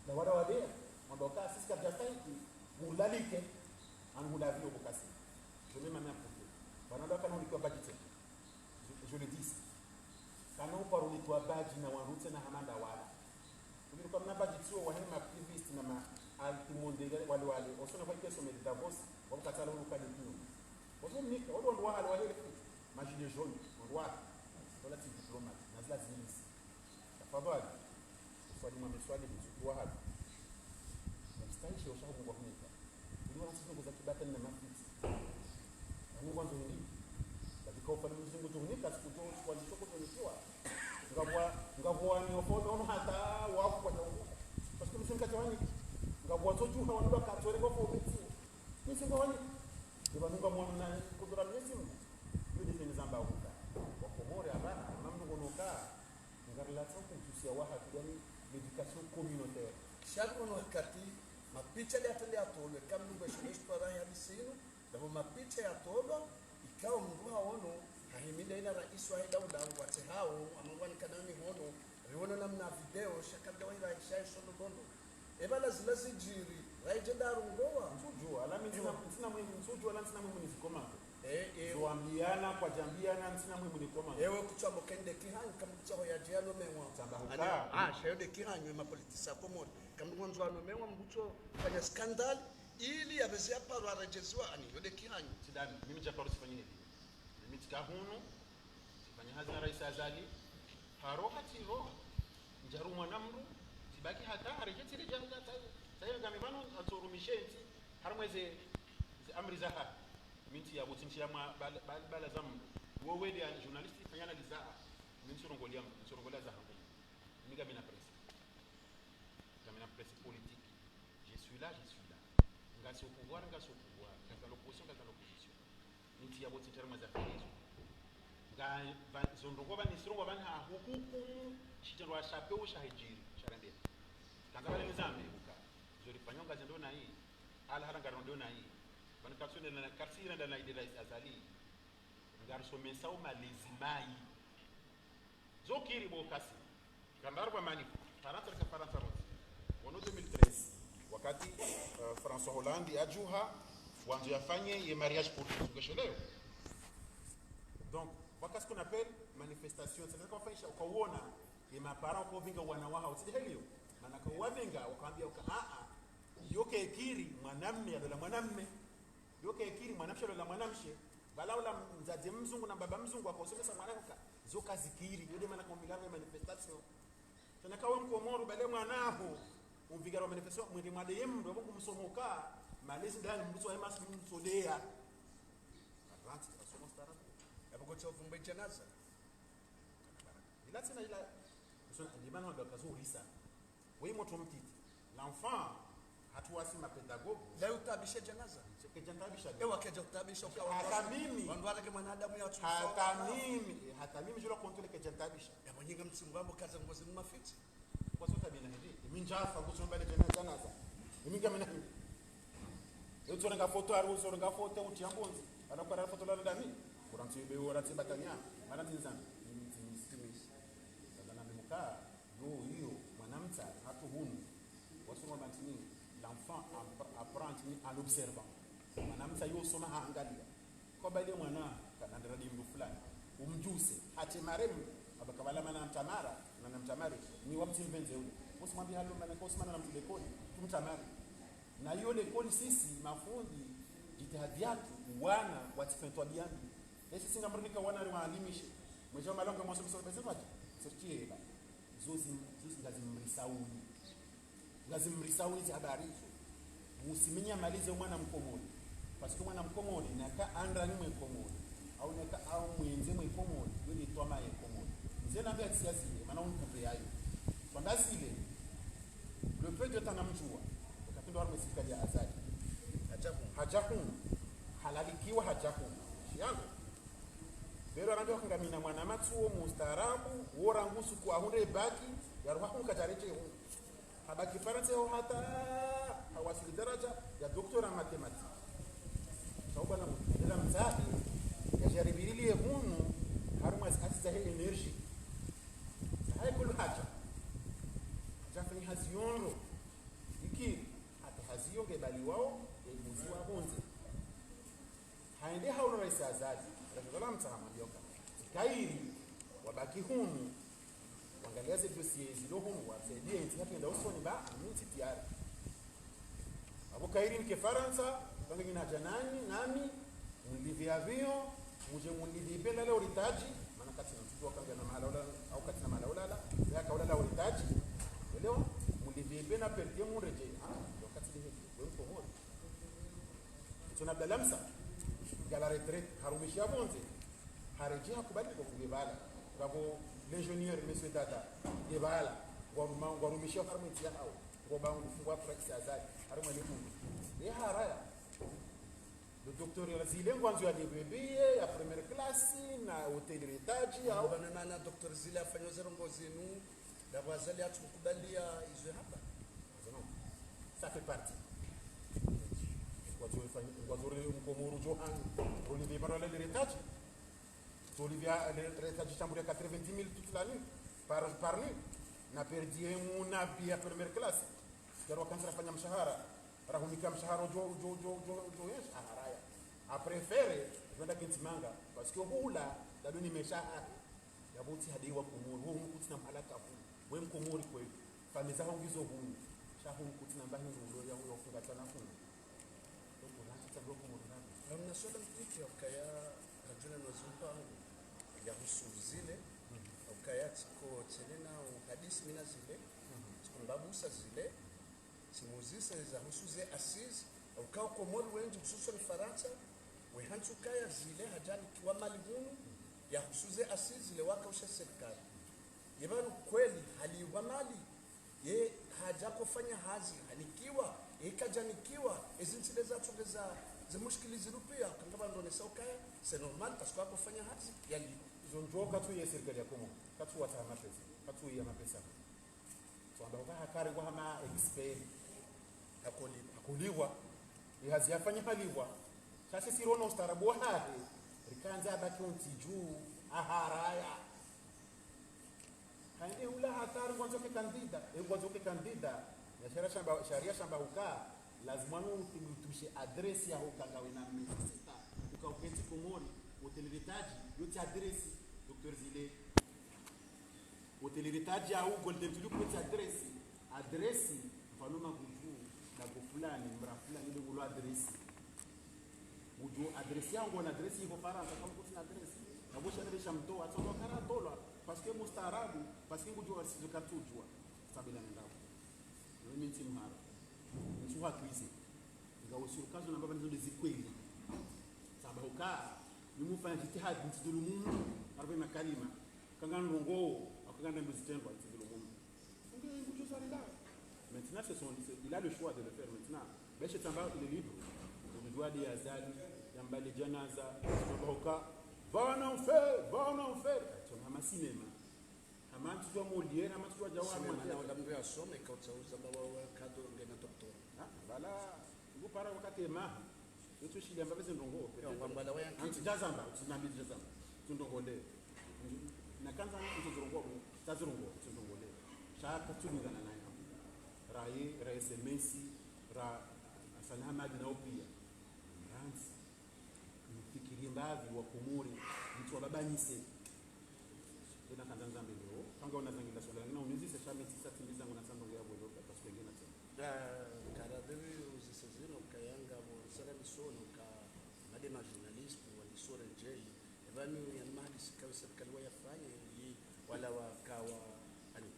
Na wala wadeya, wandru ka sisi kabisa hiki, ulalike, anu hulavi yo bukasi. Je mets ma main à couper. Bana ndo kana unikwa badjite. Je, je le dis. Kana uparo unikwa badji na wandru tsena hama nda wala. Ukiri kwa mna badjite wo wahe ma activistes na ma alti monde wale wale. Osona kwa ikeso me Davos, wabukatala uluka de kinyuma. Wazo mnika, wale wandru wahale wahele futu. Ma gilets jaunes, wandru wahale. Wala tsi diplomate, na zila zilisi. Tafadhali. Uswali mwa miswali, mzuki wa hatu. Na mstahishe ushahu Mungu wa kunika. Uli wana sisi nguza kibatani na mafiti. Ani ngwandzo hindri. Katika ufalme mzungu tuhunika, siku tu, siku wali choko tunikiwa. Ngapvwa, ngapvwa ni ofo, ono hata wafu kwa jaungu. Parce que mzungu kacha wani. Ngapvwa tso juha wani baka tsore kwa fo miti. Mzungu wani. Ndiba nunga mwana na kudura mzungu. Yo defini zamba huka. Wakomori abana, mna mnungu nuka. Ngarilatsa kuhusu ya waha, yaani l'éducation communautaire. Sha ri ono wakati, mapicha yatrende yatolwe, kamlungu esho histoire ya hadisi inu, ndapvo mapicha yatolwa, ikao mndru haono, hahimida ina rais wahe daula, ngwatse hao, amangwani kana mihono, riono namna video, sha kabla wa ira isha isho ndo ndo. Eba la zila zidjiri, raije ndarongowa. Ntsudjuwa, ala mi ntsina, ntsina mwe, ntsudjuwa, ala ntsina mwe muni zikomando. Eh, eh. Zo ambiana, kwadjambiana, ntsina mwe muni komando. Ewe kutsamba kende kihanyu, kamkutsaho yadje yanomewa. Tsamba huka. Ani, ah, sha yo nde kihanyu, ema politisi ya Komori. Kamkutsaho yanomewa, mkutso fanya scandale, ili yapveze yaparwa yaredjeziwa, ani, yo nde kihanyu. Tsidami, mimi tsaparo sifanyine. Mimi tsika hunu, tsifanya hazi na Rais Azali, haroha tsiroha, ndjarumwa na mndru, tsibaki hata, haredje tsiredje hata, tsayo, tsayo ngami pvanu, atsorumishe ntsi, harumwa ze, ze amri zaha, mi ntsi ya butsi ntsi ya mwa bala, bala, bala za mndru. Wo wede ya journaliste, fanya analyse zaha, mi ntsorongolia mndru, ntsorongolia zaha mndru. Mi ngamina presse. Ngamina presse politique. Je suis là, je suis là. Ngasi au pouvoir, ngasi au pouvoir. Ngasi dans l'opposition, ngasi dans l'opposition. Ntsi ya butsi terme za filizo. Nga, va, zo ndrongo pvani, sirongo pvani ha hukumu, shitrendwa shape usha hidjiri, sharendera. Kandza pvale nizambe, huka. Zo rifanya ngazi ndo nayi. Ala hara ngaro ndo nayi. Pvani katsonde na, katsirenda na ide Rais Azali. Ngarisomesa umalezi mayi. Zo kiri bo kasi. Kandari wa manif, Farantsa lika Farantsa wontsi. Wono deux mille treize, wakati, euh, François Hollande yadjuha, wandzo yafanye ye mariage pour tous, ngeshelewo. Donc, pvwaka ce qu'on appelle manifestation, c'est-à-dire kwafanyisha, ukawona, ye maparents kovinga wana wahawo, tsi de heliyo. Mana kawavinga, wakawambia uka, a, a, yo kekiri, mwanamme, yalola mwanamme. Yo kekiri, mwanamshe, yalola mwanamshe. Pvala ula mdzadze mzungu na mbaba mzungu, wakosomesa mwana uka, zo kazikiri, yo de mana kwambilwa ye manifestation. Tsena kawe Mkomori, bale mwana haho, umvingaro manifestation, mwende mwade ye mndru, wabo kumsomoka, malezi ndani mndru tso hema si mndru tsoleya. Avanti, asoma stara. Yabo kotso vumbe djanaza. Ila tsena ila, so, limana wado kazo urisa. Oui, motro mtiti. L'enfant, hatuwasi ma pédagogue. La utabisha djanaza. Kedjantabisha. Ewa, kedjantabisha, uka hata mimi. Wandru wala ke mwanadamu ya tsu hata mimi, eh, hata mimi, je le contrôle kedjantabisha. Ya mwenye nga mtsi ngwambo kaza ngozi mumafiti. Kwa sota bina hindi. Imi ndjafa, kutsumba le djana-, djanaza. Imi ngamina hindi. Yo tsorenga foto, aru tsorenga foto, uti ambonzi. Ala kwa foto la ndami. Kuranti be ora tsi batanya. Mara nzinzana. Imi tsi mistimi. Sasa na mimi ka. Yo, iyo, mwanamtsa, hatu hunu. Wasoma bantini, l'enfant app-, apprend ni en observant. Mwanamtsa yo soma haangalia. Kwa bale mwana, kana ndera di mndru fulani. Umdjuse, hate maremu, aba kabala mana mtamara, mana mtamari, ni wamtsi mvenze ule. Musi mwambi halo mana kosi mana na mtu lekoli, tumtamari. Na iyo lekoli sisi, mafundi, jitihadi yatru, wana, watsifentwa biambi. Esi singa mrinika wana ri waalimishe. Mweja malonga mwaso mwaso bese faji. Serti eba. Zozi, zozi ngazimrisauni. Ngazimrisauni zi habari zo. Musimenya malize mwana Mkomori. Parce que mwana Mkomori, naka andra ni mwe Komori. Au naka au mwenze mwe Komori. Yo ni twama ye Komori. Nze nambe atsia zile, mana unikupe yayo. Twanda zile, le peu de temps namdjuwa. Wakati ndo harumwe sirikali ya Azali. Hadja hunu. Hadja hunu. Halalikiwa hadja hunu. Shiyango. Bero arambe wakangamina mwana matsuo mustaarabu, wo rangu suku ahundre baki, yaruha hunu kadjaredjei hunu. Habaki Farantsa yaho hata hawasili daraja ya doctorat en mathématiques. Sababu na mutendera mzahe, yadjaribilie hunu, harumwa zi-, hazi zahe énergie. Zahe kulu hadja. Hadja fanya hazi yondro. Ikiri, hata hazi yo ngebaliwao, yemuziwa pvondze. Haende haono raisi Azali, raisi Azali amtsaha mwambioka. Tsi kairi, wabaki hunu, wangalia ze dossier zilo hunu, wasaidie ntsi hatu yenda usoni ba, ami ntsi tayari. Abo kairi nike Farantsa, pvange ngina hadja nanyi, nami, munlipve avion, muje munlipve pvendza le uritaji, mana katsina mtsutu wakanga na mahala ulala, au katsina mahala ulala, yaka ulala uritaji, leo, munlipve pvendza perdre munredjei, ha, wakati liheke, we Mkomori. Itsona Abdallah Msa, ngala retraite, harumishi ya pvondze. Haredjei hakubali kwa kungebala. Ngapvo l'ingénieur, monsieur Dada, ngebala. Ngwaruma, ngwarumishi ya harumwe ntsi yahawo. Ngoba ngufungwa kwa raisi Azali, harumwe le kundu. Ye haraya. Le docteur ya zile ngwandzo ya débébé, ya première classe, na hôtel retaji, ya. Ngobana mana docteur zile afanya ze ndrongoo zinu, ndapvo Azali hatsukubalia izo hamba. Non, ça fait partie. Ngwandzo ifanye, ngwandzo ri Mkomori udjo hanyu. Olivier Barwale le retaji. Olivier le retaji chambre ya quatre-vingt-dix mille toute la nuit. Par, par nuit. Na perdre muna billet ya première classe. Kero kansa rafanya mshahara. Rahunika mshahara udjo, udjo, udjo, udjo, udjo, yes, aharaya. A préféré, udjo enda kentsi manga. Parce que hula, ndalo ni meshahara. Yapvo tsi hade wa Komori, wo hunu kutsina mahala ka hunu. We Mkomori kweli. Famiyi zaho ngizo hunu. Sha hunu kutsina mbahi ndulo ya, ya ufunga tsana hunu. Ndo kuranti tsa ndo Komori nani. Ngamna swala mtiti ya ukaya hadjuna no zimpango ya husu zile, ukaya tsiko tsenena uhadisi mina zile, tsiko mbabusa zile, tsimuzise za husu ze assises, ukao Komori wendji, hususwani Farantsa, wehantsi ukaya zile hadja nikiwa mali hunu, ya husu ze assises zile waka usha sirikali. Ye pvanu kweli haliwa mali, ye hadja kofanya hazi, hanikiwa, ye kadjanikiwa, ezi ntsile za tsongeza, ze mushkili ziru pia, kanga pvandronesa ukaya, c'est normal, parce que hakofanya hazi, yaliwa. Zo ndjo katsu ye sirikali ya Komori, katsu watsaha mapesa, katsu ya mapesa. Tsamba uka hakare ngwa hama expert. Hakoliwa. Hakoliwa. Ye hazi yafanya haliwa. Sha sisi rono ustaarabu wahahe. Rikandza abaki ontsi dju, aharaya. Hande hula hatwari ngwandzo ke kandida, e ngwandzo ke kandida. Na sharia shamba, sharia shamba huka, lazima no uti-, utushe adresse ya huka ngawe na mezisita. Uka ukentsi Komori, Hôtel Héritage, yo tsi adresse, Docteur Zile. Hôtel Héritage ya hu Golden Tulip yo tsi adresse. Adresse, mfano ma ngudjo, dago fulani, mra fulani, ndo ngulo adresse. Udjo adresse yangu na adresse iho Farantsa, kama kutsina adresse. Na bo sharia sha mtowa, atsoka kara tolwa, parce que mustaarabu, parce que ngudjo arisizo katsudjua. Sabila nendako. Mimi ntsi mhara. Ntsi wa krize. Nga usirukazo na baba nizo nde zikweli. Saba huka, ni mufanya jitihadi, ntsidhulumu, harumwa makalima. Kanga ndrongoo, au kanga ndrongoo zitrendwa, ntsidhulumu. Ngudjo zarila. Maintenant, c'est son, c'est, il a le choix de le faire maintenant. Beshe tsamba, il est libre. Udjua de Azali, yamba le djanaza, yamba huka, va en enfer, va en enfer. Tsona hama cinéma. Hama ntsu wa Molière, hama ntsu wa Djawa, cinéma na wala mndru yasome, kautsa uzamba wa, wa kado ngena doctorat. Ah, voilà. Ngu para wakati ema. Ntsu shili amba beze ndrongoo. Yo, wamba la waya. Ntsi djazamba, ntsi nambi djazamba. Ntsu ndrongoo le. Na kandza ntsu ndrongoo, ntsu ndrongoo, ntsu ndrongoo le. Sha katsulingana naye. Raye, raye semesi, ra Hassan Hamadi na upia. Randzi. Mfikiri mbapvi wa Komori, mtsu wa baba nise. Ena kandza nzambe leo, kanga una zangila swala, ngina unizise sha mi tsisa timiza ngona tsando ya bwelo, parce que ngina tsendo. Da, karadewi uzise zino, kayanga, bo, sala misono, ka, made ma journaliste, wa lisore njeli, evani ya mali sikawi serikali wa yafanye, yi, wala wa kawa, ani,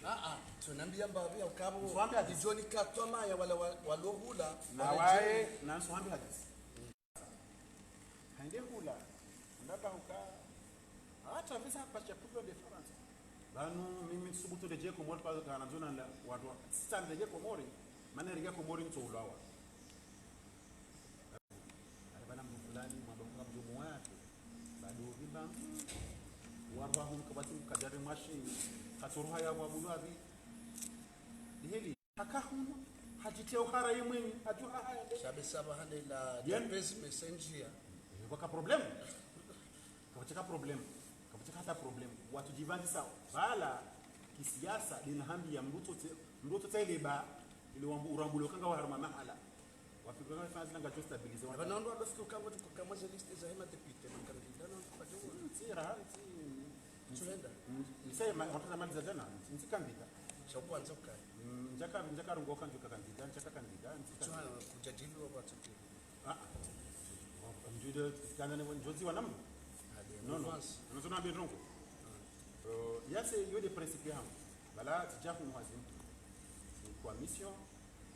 ah, ah, so nambi ya mbapvi ya ukabo, nswambe hadisi. Ijoni katoma ya wala wa, walohula, na wale waye, na nswambe hadisi. Hande hula, ndaba huka, hata visa pasha kuto de Farantsa. Banu, mimi subutu de je Komori, pa kana zona la, wadwa, sita de je Komori, mana rija Komori ntso ulawa. Ale bana mndru fulani, mwamba hunga mndru mwape. Bado vimba, warwa hunu kabati mkajari mwashi, katsoruha ya wabulwa vi. Diheli, haka hunu, hadjitia uhara ye mwenye, hadjuha haya nde. Shabe saba hande la, bien. Dapezi mesenjia. Eh, waka problème. Kapvatsi ka problème. Kapvatsi ka hata problème. Watsu djivandzisa, bala, kisiasa, dina hambi ya mndru tsotse, mndru tsotse ile ba, ile wambu, urambulo kanga wa harumwa mahala. Wafikiri kama fanya zila ngadjo stabiliser. Aba na wandru wafikiri kama tu kama ze liste za hema député, makandida na wandru kwa djo. Ntsi raha, ntsi. Tsuhenda. Ntsi ma, watu za mali za jana, ntsi kandida. Sha kwanza ukaye. Mm, ndjaka, ndjaka rongoka ndjuka kandida, ndjaka kandida, ntsi kandida. Tsuha kujadili wa kwa tsuki. Ah, ah. Ndjude, kana ne, ndjozi wa namna? Ade, non, non. Avance. Unazona be rongo. Ah. Euh, ya se yo de principe hangu. Bala, tidja hunu hazini. Ni kwa mission,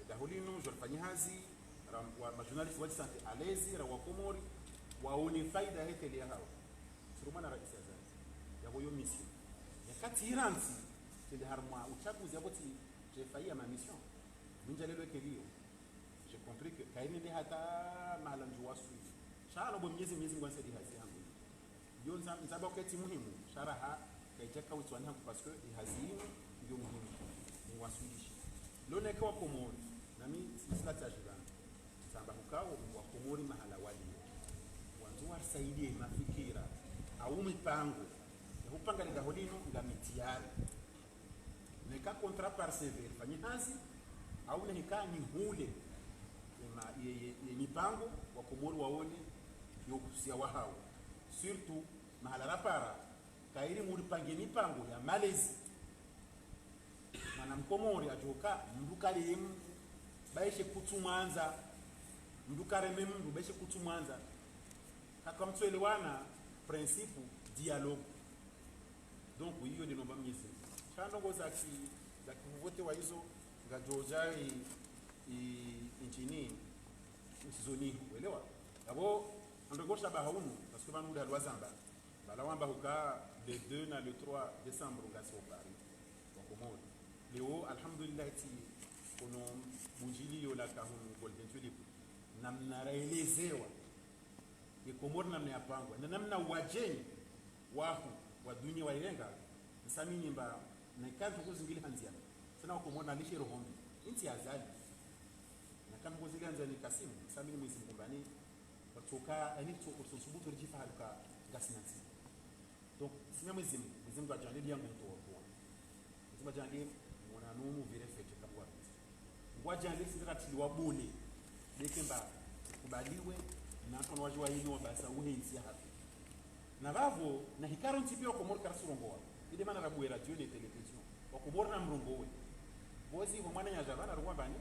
Daho linu, djo rifanye hazi, ra, wa, ma journaliste wadjisanti à l'aise, ra wa Komori, waone faida he télé yahawo. Tsirumwa na raisi Azali. Yapvo yo mission. Yakati irantsi, tsende harumwa utsaguzi yapvo tsi, dje fayi ya ma mission. Mindja lelo ekeliyo. J'ai compris que, kayini nde hata mahala ndjo waswili. Sha no bo Mnyezi, Mnyezi Mngu ansedi hazi hangu. Yo nza, nzaba uketsi muhimu, sha raha, kaidjaka witswani hangu parce que ihazi inu, ngiyo muhimu, niwaswilishe. Lo neke wa Komori, nami, sila tajibana. Tsamba hukao, wa Komori mahala waliyo. Wandzo warisaidie mafikira, au mipango, ya hupanga lidaho linu, ngami tayari. Neka contrat par C V, fanye hazi, au neka nihule, ye ma, ye, ye, ye mipango, wa Komori waone, yo kusia wahao. Surtout, mahala rapara, kayiri muripange mipango ya malezi. Mwana Mkomori adjoka, mndru kale ye mndru, baishe kutsu mwandza, mndru kareme mndru, baishe kutsu mwandza. Kaka mtsuelewana, principe, dialogue. Donc, iyo nde nomba Mnyezi. Sha ndrongoo za ki, za ki vote wa izo, ngadjo dja i, i, intini, usizoni, welewa. Yapvo, ndrongoo sha baha unu, parce que pvanu nda lwa zamba. Bala wamba huka le deux na le trois décembre ngasi o Paris, wa Komori. Leo, alhamdulillah, tsi, kono bundjiliyo la kahunu Golden Tulip. Namna raelezewa. Ye Komori namna yapangwa. Na namna wadjeni wahu wa dunia wairenga, nsamini mba na ikantsi kuzingili handziana. Tsena wa Komori nalishe roho mbi. Intsi ya Azali. Na ikantsi kuzingili handziana ni Kasimu, nsamini Mwenyezi Mungu mbani, watsoka, yani tso, tso, tsubutu ridjifahaluka ngasi na ntsi. Donc, sina Mwenyezi Mungu, Mwenyezi Mungu adjaanlie yangu mtowa kwa. Mwenyezi Mungu adjaanlie mwana nunu vire fete kabwa. Mungu adjaanlie sisi katili wa bole. Beke mba, kubaliwe, na kono waji wa yinu wa basa uhe ntsi ya hatu. Na vavo, na hikaro ntsi pia wa Komori karasurongowa. Inde mana rabuwe radio ne télévision. Wa Komori na mrongowe. Vozi, vo mwana nyaja vana rungwa mbani.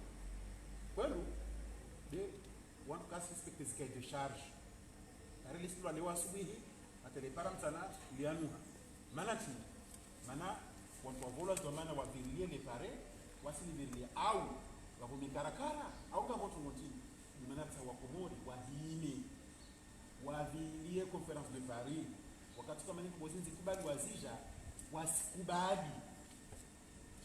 Kwelu, de, wantru ka suspecte zika de charge. Tare lisi lwa leo asubuhi, ata le para mtsana, lianuha. Mana tsi, mana, wantru wa volwa zwa mana wavirilie le pare, wasi livirilie. Au, wako mikarakara, au nga votu motini. Ni mana tsa wa Komori, wahime. Wavirilie Conférence de Paris. Wakati kama ni kubozi nzi kubali wazija, wasikubali.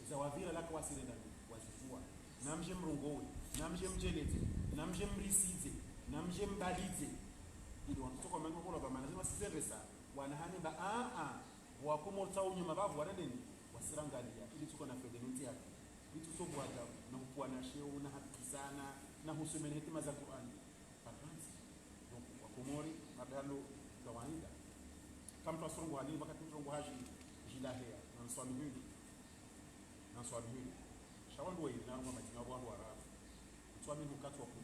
Iza wavira laka wasirenda ni wazijua. Namje mrongowe, namje mjeledze, namje mrisidze, namje mbalidze. Ili wantru toko mani wakola ba mana zima sizeresa, wanahane ba, a, a, wa Komori tsa unyuma bavu warendeni, wasirangalia, ili tuko na fede nunti yake. Ili tusobwaga, na hukuwa na sheo, na hakizana, na husomene hitima za Qur'ani. Par contre, donc, wa Komori, mabalo, kawaida. Kamtru asurongowa ni, wakati mtrongowa haji, jilaheya, na nswaluhili. Na nswaluhili. Sha wandru wa ili, na rumwa madina wa wandru wa rafu. Mtru wa minu katu wa Komori.